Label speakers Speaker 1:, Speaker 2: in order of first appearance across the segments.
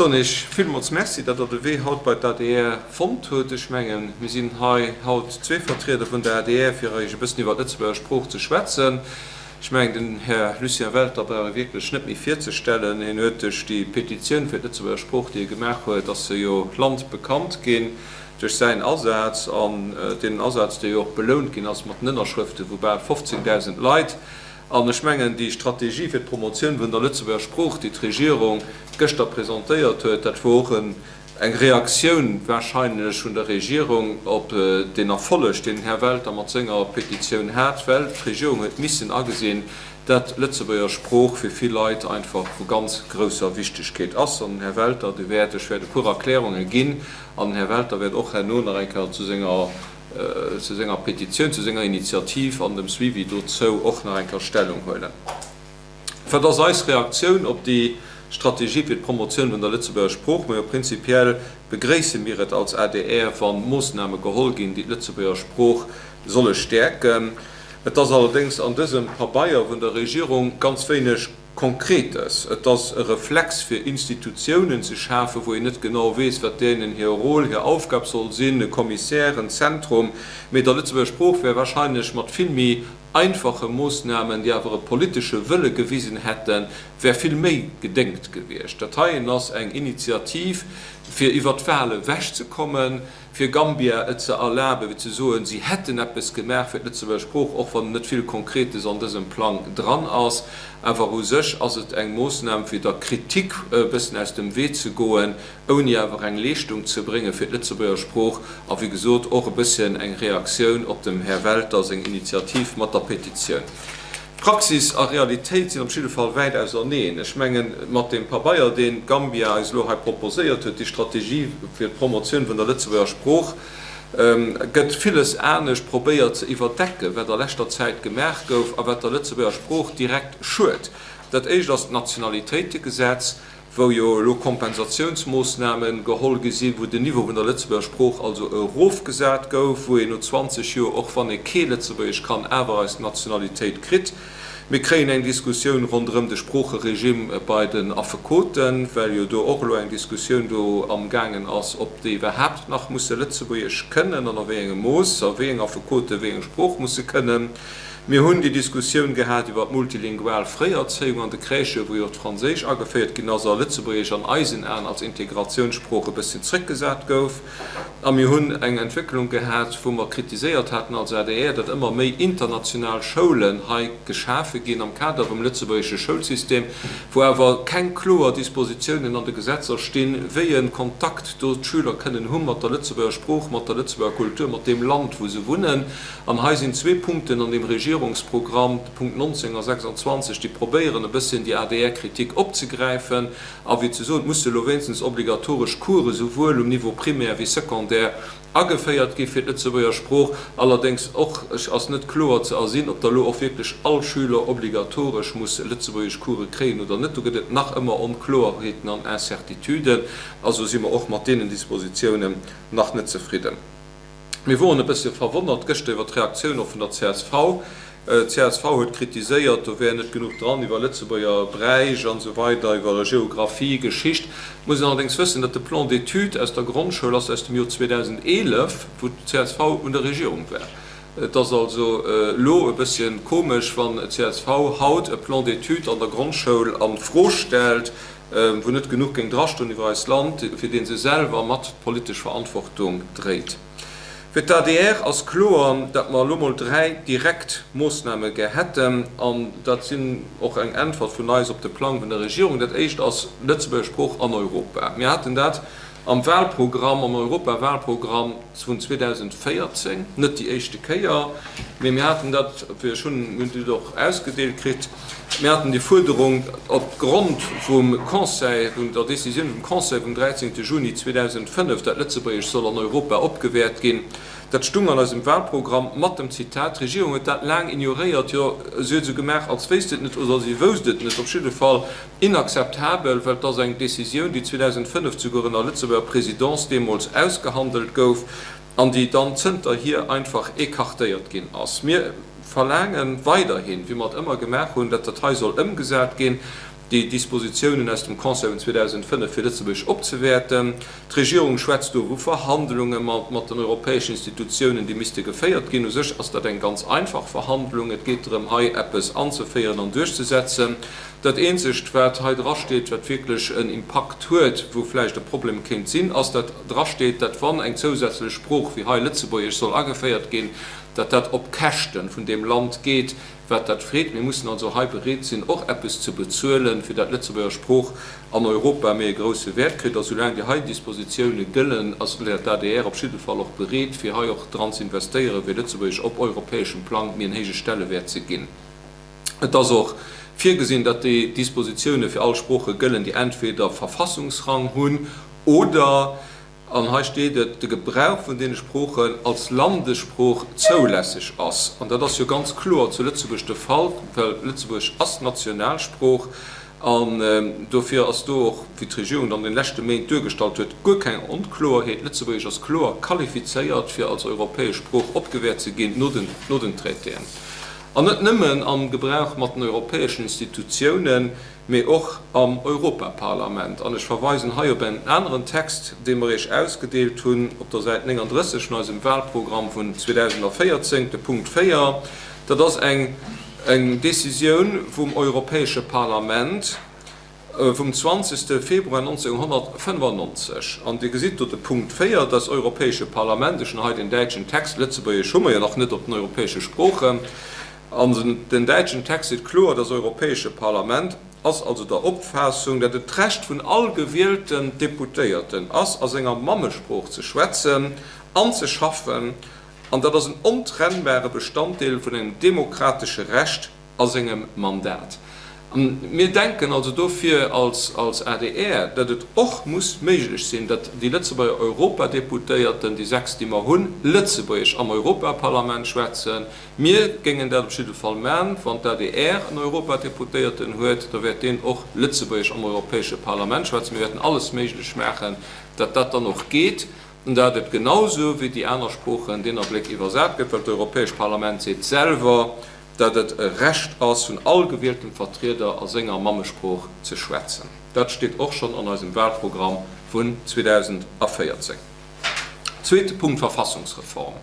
Speaker 1: Soen Iech villmools Merci, datt Der de Wee haut bei d'ADR fonnt hutt. Ech mengen, mir sinn hei haut zwee Vertrieder vun der adr, fir Iech e bëssen iwwer d'Lëtzebuerger Sprooch ze schwätzen. Ech mengen, den Här Lucien Welter brauch ee wierklech net méi virzestellen. Hien huet duerch déi Petitioun fir d'Lëtzebuerger Sprooch, déi e gemaach huet, ass se jo landbekannt ginn duerch säin Asaz an deenen Asaz, dee jo och belount ginn ass mat den Ënnerschrëfte vu bal 15.000 Leit. An ech mengen, déi Strategie fir d'Promotioun vun der Lëtzebuerger Sprooch, déi d'Regierung gëschter presentéiert huet, dat wor och eng Reaktioun wahrscheinlech vun der Regierung op deen Erfolleg, deen den Här Welter mat senger Petitioun hat, well d'Regierung huet missen agesinn, dat d'Lëtzebuerger Sprooch fir vill Leit einfach vu ganz grousser Wichtigkeet ass. An den Här Welter, dee wäert, ech wäert e puer Erklärunge ginn, an den Här Welter wäert och herno nach eng Kéier zu senger, zu senger Petitioun, zu senger Initiativ an dem Suivi dozou och nach eng Kéier Stellung huelen. Wat ass eis Reaktioun op déi Strategie fir d'Promotioun vun der Lëtzebuerger Sprooch? Majo, prinzipiell begréisse mir et als adr, wa Moossname geholl ginn, déi d'Lëtzebuerger Sprooch solle stäerken. Et ass allerdéngs an dësem Pabeier vun der Regierung ganz wéineg Konkretes. Et ass e Reflex fir Institutiounen ze schafen, wou een net genau weess, wat deenen hir Rôle, hir Aufgab soll sinn, e Commissaire, en Zentrum. Mee der Lëtzebuerger Sprooch wär wahrscheinlech mat vill méi einfache Moossnamen, déi awer e politesche Wëlle gewisen hätten, wär vill méi gedéngt gewiescht. Dat heien ass eng Initiativ, fir iwwer d'Wale wechzekommen, fir Gambia et ze erlaben, fir ze soen, si hätten eppes gemaach fir d'Lëtzebuerger Sprooch, och wann net vill Konkretes an dësem Plang dran ass. Awer u sech ass et eng Moossnam, fir der Kritik e bëssen aus dem Wee ze goen, ouni awer eng Leeschtung ze brénge fir d'Lëtzebuerger Sprooch a wéi gesot och e bësschen eng Reaktioun op dem Här Welter seng Initiativ mat der Petitioun. Praxis a Realitéit sinn op jidde Fall wäit auserneen. Ech mengen, mat deem Pabeier, deen d'Gambia eis elo hei proposéiert huet, déi Strategie fir d'Promotioun vun der Lëtzebuerger Sprooch, gëtt villes anescht probéiert ze iwwerdecken, wat a leschter Zäit gemaach gouf a wat der Lëtzebuerger Sprooch direkt schued. Dat éischt ass d'Nationalitéitegesetz, wou jo elo Kompensatiounsmoossname geholl gi sinn, wou den Niveau vun der Lëtzebuerger Sprooch also erofgesat gouf, wou een no 20 Joer, och wann ee kee Lëtzebuergesch kann, awer eis Nationalitéit kritt. Mir kréien eng Diskussioun ronderëm de Sproocheregime bei den Affekoten, well jo do och elo eng Diskussioun do amgaangen ass, ob déi iwwerhaapt nach musse Lëtzebuergesch kënnen an a wéi engem Mooss a wéi eng Affekote wéi eng Sprooch musse kënnen. Mir hunn déi Diskussioun gehat iwwer d'multilingual Fréierzéiung an de Crèchen, wou jo och d'Franséisch ageféiert ginn ass a Lëtzebuergesch an eisen Aen als Integratiounssprooch e bësschen zrëckgesat gouf. A mir hunn eng Entwécklung gehat, wou mer kritiséiert haten als adr, datt ëmmer méi international Schoulen hei geschafe ginn am Kader vum lëtzebuergesche Schoulsystem, wou awer keng kloer Dispositiounen an de Gesetzer stinn, wéi e Kontakt do d'Schüler kënnen hu mat der Lëtzebuerger Sprooch, mat der Lëtzebuerger Kultur, mat deem Land, wou se wunnen. An hei sinn zwee Punkten an deem Regierungsprogramm, de Punkt 19 a 26, déi probéieren e bësschen déi ADR-Kritik opzegräifen a wéi ze soen, et musse elo wéinstens obligatoresch Course souwuel um Niveau primaire wéi secondaire ageféiert gi fir d'Lëtzebuerger Sprooch. Allerdéngs och ass net kloer ze ersinn, ob da lo och wierklech all Schüler obligatoresch muss lëtzebuergesch Course kréien oder net. Do gëtt et nach ëmmer Onkloerheeten an Incertituden. Also si mer och mat deenen Dispositiounen nach net zefridden. Mir woren e bëssche verwonnert gëschter iwwer d'Reaktioun och vun der csv. D'csv huet kritiséiert, do wär net genuch dran iwwer Lëtzebuerger Bräich an esou weider, iwwer Geographie, Geschicht. Et muss een allerdéngs wëssen, datt de Plan d'études aus der Grondschoul ass aus dem Jor 2011, wou d'csv un der Regierung war. Et ass also elo e bësschen komesch, wann d'csv haut e Plan d'études an der Grondschoul a Fro stellt, wou net genuch géing drastoen iwwer eist Land, fir dee se selwer mat d'politesch Verantwortung dréit. Fir d'ADR ass kloer, datt mer elo mol 3 direkt Moossname gär hätten, an dat sinn och eng Äntwert vun eis op de Plang vun der Regierung. Dat éischt ass d'Lëtzebuerger Sprooch an Europa. Mir haten dat am Wahlprogramm, am Europawahlprogramm vun 2014, net déi éischte Kéier, mee mir haten dat, ech hunn, mir hunn dat och ausgedeelt kritt, Mir haten déi Fuerderung op Grond vum Conseil, vun der Décisioun vum Conseil vum 13. Juni 2005, dat Lëtzebuergesch soll an Europa opgewäert ginn. Dat stung an eisem Wahlprogramm mat dem Zitat, D'Regierung huet dat laang ignoréiert. Jo, si huet esou gemaach, als wéisst et net oder si wousst et net. Op jidde Fall inakzeptabel, well et ass eng Décisioun, déi 2005 souguer ënner Lëtzebuerger Présidence deemools ausgehandelt gouf an déi dann zënterhier einfach écartéiert ginn ass. Mir verlaange weiderhin, wéi mer et ëmmer gemaach hunn, datt dat hei soll ëmgesat ginn. Déi Dispositiounen aus dem Conseil vun 2005 fir Lëtzebuerg opzewäerten. D'Regierung schwätzt do vu Verhandlunge mat den europäeschen Institutiounen, déi misste geféiert ginn. U sech ass dat eng ganz einfach Verhandlung. Et geet drëm, hei eppes anzeféieren an duerchzesetzen. Dat Eenzegt, wat hei drasteet, wat wierklech en Impakt huet, wou vläicht e Problem kéint sinn, ass, dat drasteet, dat wann eng zousätzlech Sprooch wéi hei Lëtzebuergesch soll ageféiert ginn, dat dat op Käschte vun deem Land geet, wat dat freet. Mir mussen also hei bereet sinn, och eppes ze bezuelen, fir dat d'Lëtzebuerger Sprooch an Europa méi e grousse Wäert kritt. A soulaang déi hei Dispositioune gëllen, ass d'ADR op jidde Fall och bereet, fir hei och dran ze investéieren, fir Lëtzebuergesch op europäeschem Plang méi en héije Stellewäert ze ginn. Et ass och virgesinn, datt déi Dispositioune fir all Sprooche gëllen, déi entweder Verfassungsrang hunn oder, An hei steet et, de Gebrauch vun deene Sproochen als Landessprooch zoulässeg ass. An dat ass jo ganz kloer zu Lëtzebuerg de Fall, well Lëtzebuerg ass d'Nationalsprooch. An dofir ass do och, wéi d'Regierung et an de leschte Méint duergestallt huet, guer keng Onkloerheet. Lëtzebuergesch ass kloer qualifizéiert, fir als europäesch Sprooch opgewäert ze ginn no den Traitéen. An net nëmmen am Gebrauch mat den europäeschen Institutiounen, mee och am Europaparlament. An ech verweisen hei op en aneren Text, dee mer Iech ausgedeelt hunn, op der Säit 39 vun eisem Wahlprogramm vun 2014, de Punkt 4. Dat ass eng Décisioun vum Europäesche Parlament vum 20. Februar 1995. An Dir gesitt do de Punkt 4, Das Europäesche Parlament, ech hunn hei den däitschen Text, Lëtzebuergesch hu mer jo nach net op den europäesche Sproochen, An den däitschen Text seet kloer, Das Europäesche Parlament ass also der Opfaassung, dat et d'Recht vun all gewielten Deputéierten ass, a senger Mammesprooch ze schwätzen an ze schaffen, an dat ass en ontrennbare Bestanddeel vun engem demokratesche Recht a sengem Mandat. Mir denken also dofir als adr, datt et och muss méiglech sinn, datt déi Lëtzebuerger Europadeputéierten, déi 6, déi mer hunn, Lëtzebuergesch am Europaparlament schwätzen. Mir géingen dat op jidde Fall man. Wann d'ADR en Europadeputéierten huet, da wäert deen och Lëtzebuergesch am Europäesche Parlament schwätzen. Mir wäerten alles méiglech maachen, datt dat dann och geet an datt et genausou wéi déi aner Sproochen deen Abléck iwwersat gëtt, well d'Europäescht Parlament seet selwer, datt et e Recht ass vun all gewieltem Vertrieder a senger Mammesprooch ze schwätzen. Dat steet och schonn an eisem Wahlprogramm vun 2014. Zweete Punkt, d'Verfassungsreform.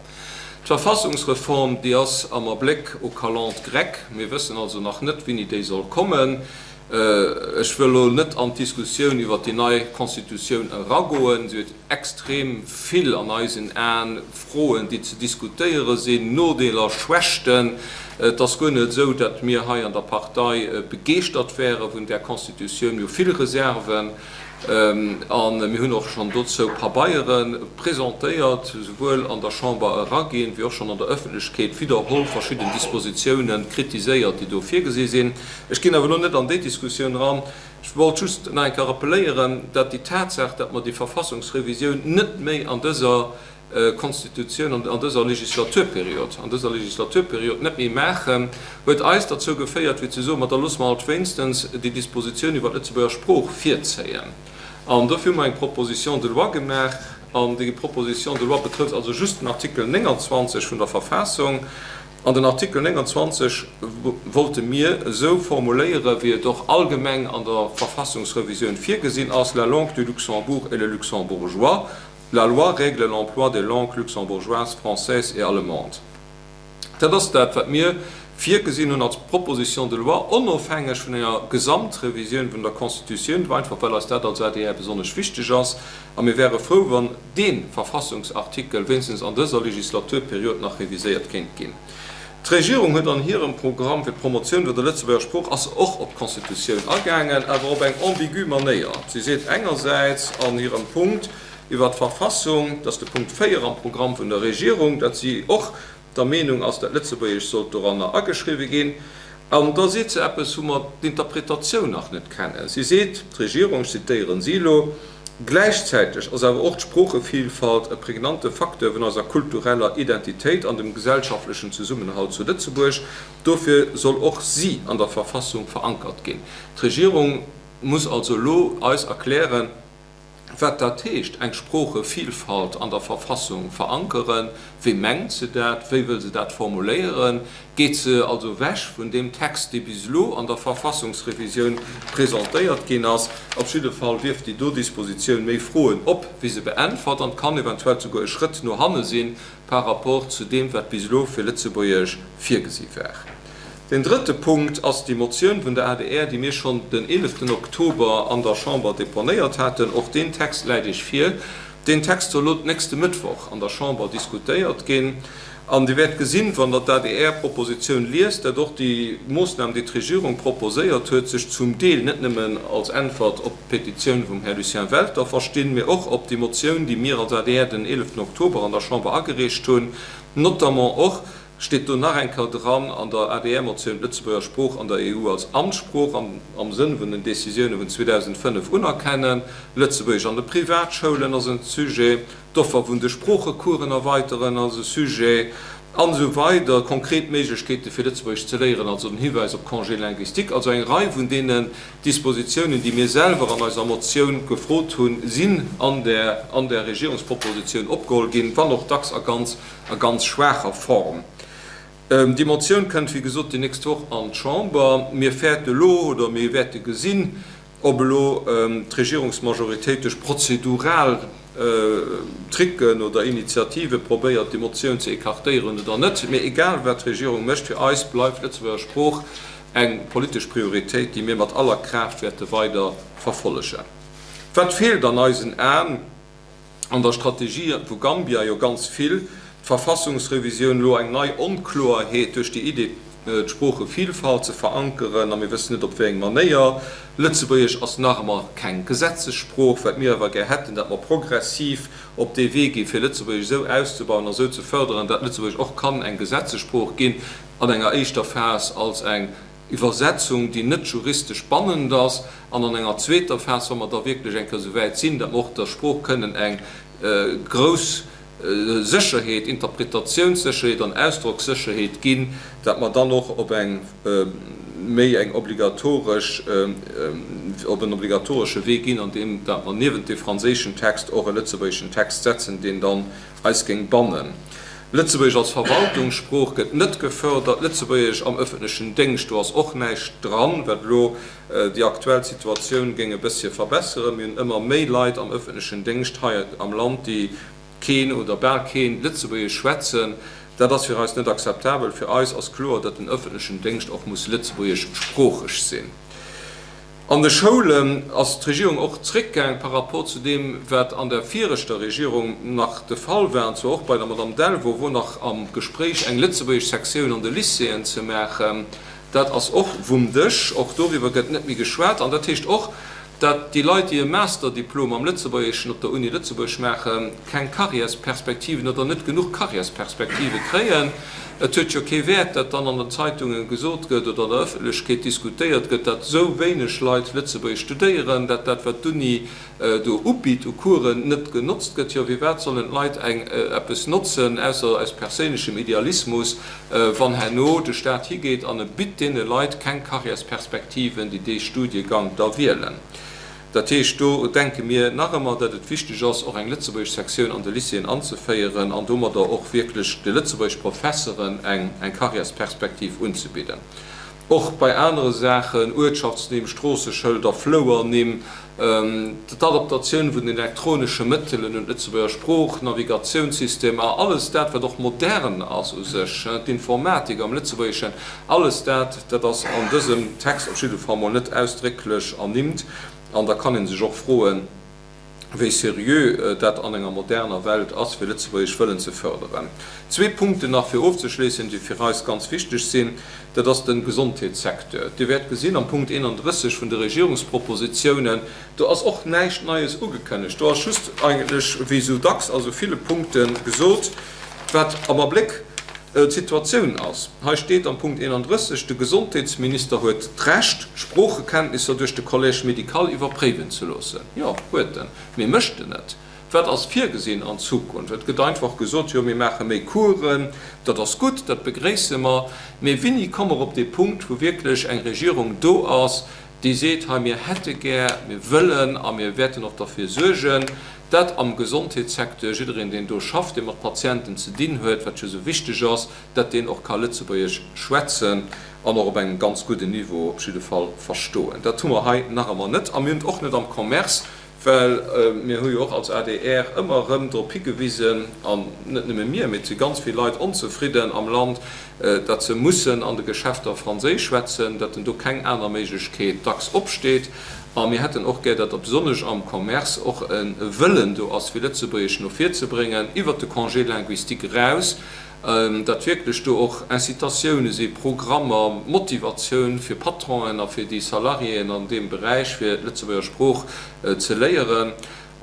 Speaker 1: D'Verfassungsreform, déi ass am Abléck aux calendes grecques. Mir wëssen also nach net, wéini déi soll kommen. Ech wëll elo net an d'Diskussioun iwwert déi nei Constitutioun eragoen. Si huet extrem vill an eisen Aen Froen, déi ze diskutéiere sinn, Nodeeler, Schwächten. Et ass guer net esou, datt mir hei an der Partei begeeschtert wäre vun där Constitutioun. Mir hu vill Reserven a mir hunn och schonn dozou Pabeiere presentéiert, souwuel an der Chamber eraginn, wéi och schonn an der Ëffentlechkeet widderholl verschidden Dispositiounen kritiséiert, déi do virgesi sinn. Ech ginn awer elo net an déi Diskussioun eran. Ech wollt just nach eng Kéier rappeléieren, datt déi Tatsaach, datt mer déi Verfassungsrevisioun net méi an dëser Konstitutioun, an dëser Legislaturperiod, an dëser Legislaturperiod net méi maachen, huet eis derzou geféiert, fir ze soen, ma da loosse mer alt wéinstens déi Dispositioun iwwer d'Lëtzebuerger Sprooch virzéien. An dofir hu mer eng Proposition de loi gemaach. An déi Proposition de loi betrëfft also just den Artikel 29 vun der Verfassung. An den Artikel 29 wollte mir esou formuléieren, wéi et och allgemeng an der Verfassungsrevisioun virgesinn ass, La langue du Luxembourg est le luxembourgeois. La loi règle l'emploi des langues luxembourgeoises, françaises et allemandes. Dat ass dat, wat mir virgesinn hunn als Proposition de loi, onofhängeg vun enger Gesamtrevisioun vun der Constitutioun, einfach well eis dat als adr besonnesch wichteg ass. A mir wäre frou, wann dee Verfassungsartikel wéinstens an dëser Legislaturperiod nach reviséiert kéint ginn. D'Regierung huet an hirem Programm fir d'Promotioun vun der Lëtzebuerger Sprooch ass se och op d'Constitutioun agaangen, awer op eng ambigu Manéier. Si seet engersäits an hirem Punkt iwwer d'Verfassung, dat ass de Punkt 4 am Programm vun der Regierung, datt si och der Meenung ass, dat Lëtzebuergesch sollt doranner ageschriwwe ginn. An da seet se eppes, wou mer d'Interpretatioun nach net kennen. Si seet, d'Regierung, ech zitéieren si elo, Gläichzäiteg ass awer och d'Sproochevielfalt e prägnante Facteur vun eiser kultureller Identitéit an dem gesellschaftlechen Zesummenhalt zu Lëtzebuerg. Dofir soll och si an der Verfassung verankert ginn. D'Regierung muss also elo eis erklären, Wat dat heescht, eng Sproochevielfalt an der Verfassung verankeren, wéi mengt se dat, wéi wëll se dat formuléieren? Geet se also ewech vun deem Text, dee bis elo an der Verfassungsrevisioun presentéiert ginn ass? Op jidde Fall wierft déi do Dispositioun méi Froen op, wéi se beäntwert, an kann eventuell souguer e Schrëtt no hanne sinn par rapport zu deem, wat bis elo fir Lëtzebuergesch virgesi war. Deen drëtte Punkt ass déi Motioun vun der adr, déi mir schonn den eeleften Oktober an der Chamber deponéiert haten. Och deen Text läit Iech vir. Deen Text soll elo d'nächste Mëttwoch an der Chamber diskutéiert ginn. An Dir wäert gesinn, wann Der d'ADR-Propositioun liest, dat och déi Moosnam, déi d'Regierung proposéiert huet, sech zum Deel net nëmmen als Äntwert op d'Petitioun vum Här Lucien Welter verstinn, mee och op déi Motioun, déi mir als adr den eeleften Oktober an der Chamber agereecht hunn, notamment och, Steet do nach eng Kéier dran an der ADR-Motioun, d'Lëtzebuerger Sprooch an der EU als Amtssprooch an am Sënn vun den Decisioune vun 2005 unerkennen, Lëtzebuergesch an de Privatschoulen ass en Sujet, d'Offer vun de Sproochecoursen erweiteren ass e Sujet, an esou weider Konkret Méiglechkeete fir Lëtzebuergesch ze léieren, also den Hiwäis op Congé linguistique, also eng Rei vun deenen Dispositiounen, déi mir selwer an eiser Motioun gefrot hunn, sinn an der an der Regierungspropositioun opgeholl ginn, wann och dacks a ganz a ganz schwaacher Form. Déi Motioun kënnt, wéi gesot, déi nächst Woch an d'Chamber. Mir fäerte elo, oder mir wäerte gesinn, ob elo d'Regierungsmajoritéit duerch prozedural Tricken oder Initiative probéiert, déi Motioun ze écartéieren oder net. Mee egal, wat d'Regierung mécht, fir eis bleift d'Lëtzebuerger Sprooch eng politesch Prioritéit, déi mir mat aller Kraaft wäerte weider verfollegen. Wat feelt an eisen Aen? An der Strategie vu Gambia jo ganz vill, d'Verfassungsrevisioun, elo eng nei Onkloerheet duerch déi Idee, d'Sproochevielfalt ze verankeren, a mir wëssen net op wéi eng Manéier. Lëtzebuergesch ass nach ëmmer keng Gesetzessprooch, wat mir awer gär hätten, datt mer progressiv op dee Wee ginn, fir Lëtzebuergesch esou auszebauen a esou ze fërderen, datt Lëtzebuergesch och kann eng Gesetzessprooch ginn, an enger éischter Phas als eng Iwwersetzung, déi net juristesch bannend ass, an an enger zweeter Phas, wa mer da wierklech eng Kéier esou wäit sinn, datt mer och der Sprooch kënnen eng grouss Sécherheet, Interpretatiounssécherheet an Ausdrockssécherheet ginn, datt mer dann och op eng méi eng obligatoresch, op en obligatoresche Wee ginn, an deem datt mer niewent dee franséischen Text och e lëtzebuergeschen Text setzen, deen dann eis géing bannen. Lëtzebuergesch als Verwaltungssprooch gëtt net gefördert. Lëtzebuergesch am ëffentlechen Déngscht, do ass och näischt dran, wat elo déi aktuell Situatioun géing e bëssche verbesseren. Mir hunn ëmmer méi Leit am ëffentlechen Déngscht hei am Land, déi keen oder bal keen Lëtzebuergesch schwätzen. Dat ass fir eis net akzeptabel. Fir eis ass kloer, datt den ëffentlechen Déngscht och muss lëtzebuergeschsproocheg sinn. An de Schoulen ass d'Regierung och zréckgaang par rapport zu deem, wat an der viregter Regierung nach de Fall war, an zwar och bei der Madame Delvaux wor nach am Gespréich, eng lëtzebuergesch Sektioun an de Lycéeën ze maachen. Dat ass och vum Dësch. Och doriwwer gëtt net méi geschwat. An dat heescht och, dat déi Leit, déi e Masterdiplom am Lëtzebuergeschen op der Uni Lëtzebuerg maachen, keng Karriärsperspektiven oder net genuch Karriärsperspektive kréien. Et huet jo kee Wäert, dat dann an den Zeitunge gesot gëtt oder an der Ëffentlechkeet diskutéiert gëtt, dat esou wéineg Leit Lëtzebuergesch studéieren, dat dat, wat d'Uni do ubitt u Coursen, net genotzt gëtt. Jo, firwat sollen d'Leit eng eppes notzen, ausser aus perséinlechem Idealismus, wann herno de Staat higeet an e bitt deene Leit keng Karriärsperspektiven, déi dee Studiegank da wielen? Dat heescht, do denke mir nach ëmmer, datt et wichteg ass, och eng lëtzebuergesch Sektioun an de Lycéeën anzeféieren an domadder och wierklech de lëtzebuergesch Professeren eng Karriärsperspektiv unzebidden. Och bei anere Saachen, Uertschaftsnimm, Stroosseschëlder, Flouernimm, d'Adaptatioun vun den elektronesche Mëttelen un d'Lëtzebuerger Sprooch, Navigatiounssystemer, alles dat, wat och modern ass u sech, d'Informatik am Lëtzebuergeschen, Alles dat, dat ass an dësem Text op jidde Fall mol net ausdrécklech ernimmt. An da kann ee sech och froen, wéi seriö dat an enger moderner Welt ass, fir Lëtzebuergesch wëllen ze förderen. Zwee Punkten nach, fir ofzeschléissen, déi fir eis ganz wichteg sinn, Dat ass de Gesondheetssecteur. Dir wäert gesinn, am Punkt 31 vun de Regierungspropositionen, do ass och näischt Neies ugekënnegt. Do ass just eigentlech, wéi esou dacks a sou ville Punkten, gesot, wat am Abléck d'Situatioun ass. Hei steet am Punkt 31, De Gesondheetsminister huet d'Recht, d'Sproochekenntnisser duerch de Collège médical iwwerpréiwen ze loossen. Jo, huet en, mee mécht en et? Wat ass virgesinn an Zukunft? Et gëtt einfach gesot, Jo, mir maache méi Coursen. Dat ass gutt, dat begréisse mer. Mee wéini komme mer op dee Punkt, wou wierklech eng Regierung do ass, Déi seet hei, mir hätte gär, mir wëllen a mir wäerten och derfir suergen, dat am Gesondheetssecteur jiddereen, deen do schafft, dee mat Patienten ze dinn huet, wat jo esou wichteg ass, dat deen och ka Lëtzebuergesch schwätzen an och op engem ganz gudden Niveau op jidde Fall verstoen. Dat hu mer hei nach ëmmer net. A mir hunn et och net am Commerce, Well mir hu jo och als adr ëmmer erëm drop higewisen, an net nëmme mir, mee et si ganz vill Leit onzefridden am Land, datt se mussen an de Geschäfter Franséisch schwätzen, datt en do keng aner Méiglechkeet dacks opsteet. A mir hätten och gär, datt besonnesch am Commerce och e Wëllen do ass, fir Lëtzebuergesch no vir ze bréngen, iwwert de Congé linguistique eraus, datt wierklech do och Incitatioune si, Programmer, Motivatioun fir Patronen a fir déi Salariéen an deem Beräich, fir d'Lëtzebuerger Sprooch ze léieren.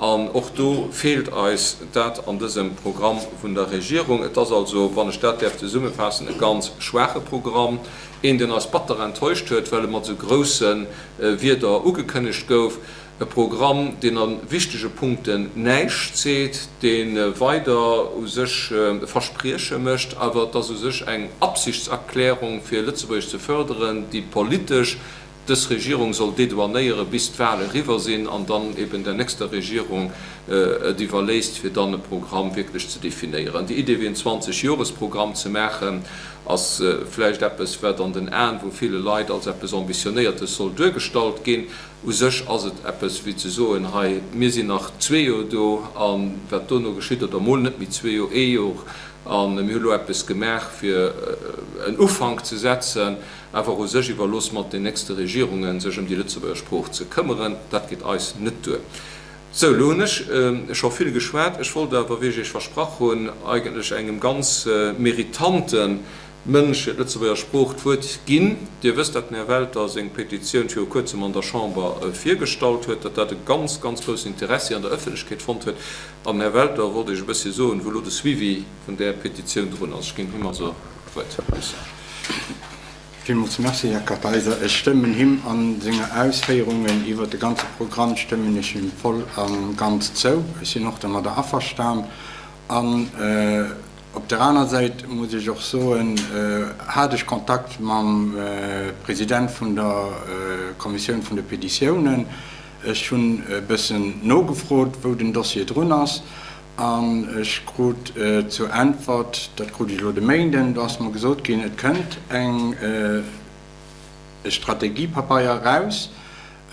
Speaker 1: An och do feelt eis dat an dësem Programm vun der Regierung. Et ass also, wann ech dat däerf zesummefaassen, e ganz schwaache Programm, een, deen eis batter enttäuscht huet, well e mat esou grousse Wierder ugekënnegt gouf. E Programm, deen a wichtege Punkten näischt seet, dee weider u sech Versprieche mécht, awer et ass u sech eng Absichtserklärung, fir Lëtzebuergesch ze förderen, déi politesch dës Regierung soll dedouanéiere bis d'Wahl eriwwer sinn an dann eben der nächster Regierung et iwwerléisst, fir dann e Programm wierklech ze definéieren. Déi Idee, wéi en Zwanzegjoresprogramm ze maachen, ass vläicht eppes, wat an den Aen vu ville Leit als eppes Ambitionéiertes soll duergestallt ginn. U sech ass et eppes wéi ze soen, hei, mir sinn nach zwee Joer do, a wat dono geschitt, oder emol net méi zwee Joer, ee Jor, a mir hu lo eppes gemaach, fir en Ufank ze setzen, awer u sech iwwerloosse mer et den nächste Regierungen, sech ëm déi Lëtzebuerger Sprooch ze këmmeren. Dat geet eis net duer. Sou, elo hunn ech scho vill geschwat. Ech wollt awer, wéi ech Iech versprach hunn, eigentlech engem ganz méritante Mënsch fir d'Lëtzebuerger Sprooch d'Wuert ginn. Dir wësst, dat den Här Welter seng Petitioun viru kuerzem an der Chamber virgestallt huet, datt dat e ganz, ganz groussen Interessi an der Ëffentlechkeet fonnt huet. An den Här Welter wollt Iech e bëssche soen, wou elo de Suivi vun där Petitioun drun ass. Ech ginn him also d'Wuert. Lucien.
Speaker 2: Villmools Merci, Här Kartheiser. Ech stëmmen him a senger Ausféierungen iwwert de ganze Programm stëmmen ech him voll a ganz zou. Ech sinn och domadder averstan. An op der aner Säit muss ech och soen, hat ech Kontakt mam President vun der Kommissioun vun de Petitiounen. Ech hunn e bëssen nogefrot, wou den Dossier drun ass, an ech krut zur Äntwert, dat krut ech elo de Méinden, do ass mer gesot ginn, et kënnt eng e Strategiepabeier eraus.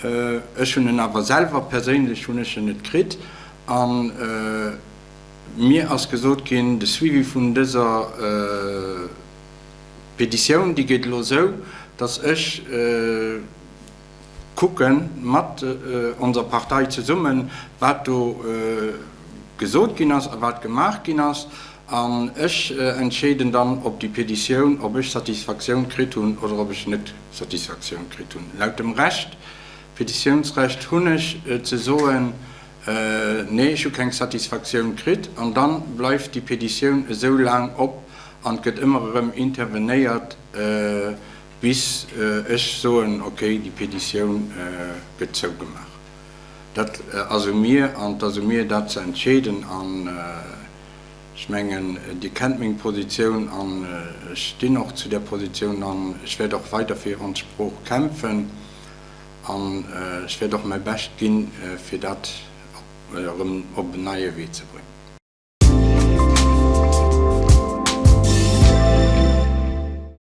Speaker 2: Ech hunn en awer selwer perséinlech hunn ech en net kritt. An mir ass gesot ginn, de Suivi vun dëser Petitioun, déi geet elo esou, datt ech kucke mat onser Partei zesummen, wat do gesot ginn ass a wat gemaach ginn ass. An ech entscheeden dann, ob déi Petitioun, ob ech Satisfaktioun kritt hunn oder ob ech net Satisfaktioun kritt hunn. Laut dem Recht, Petitiounsrecht, hunn ech ze soen, Nee, ech hu keng Satisfaktioun kritt. An da bleift déi Petitioun esou laang op an et gëtt ëmmer erëm intervenéiert, bis ech soen, okay, déi Petitioun gëtt zougemaach. Dat ass u mir an et ass u mir, dat ze entscheeden. An ech mengen, Dir kennt meng Positioun an ech stinn och zu där Positioun an ech wäert och weider fir ons Sprooch kämpfen. An ech wäert och mäi Bescht ginn, fir dat erëm op en neie Wee ze bréngen.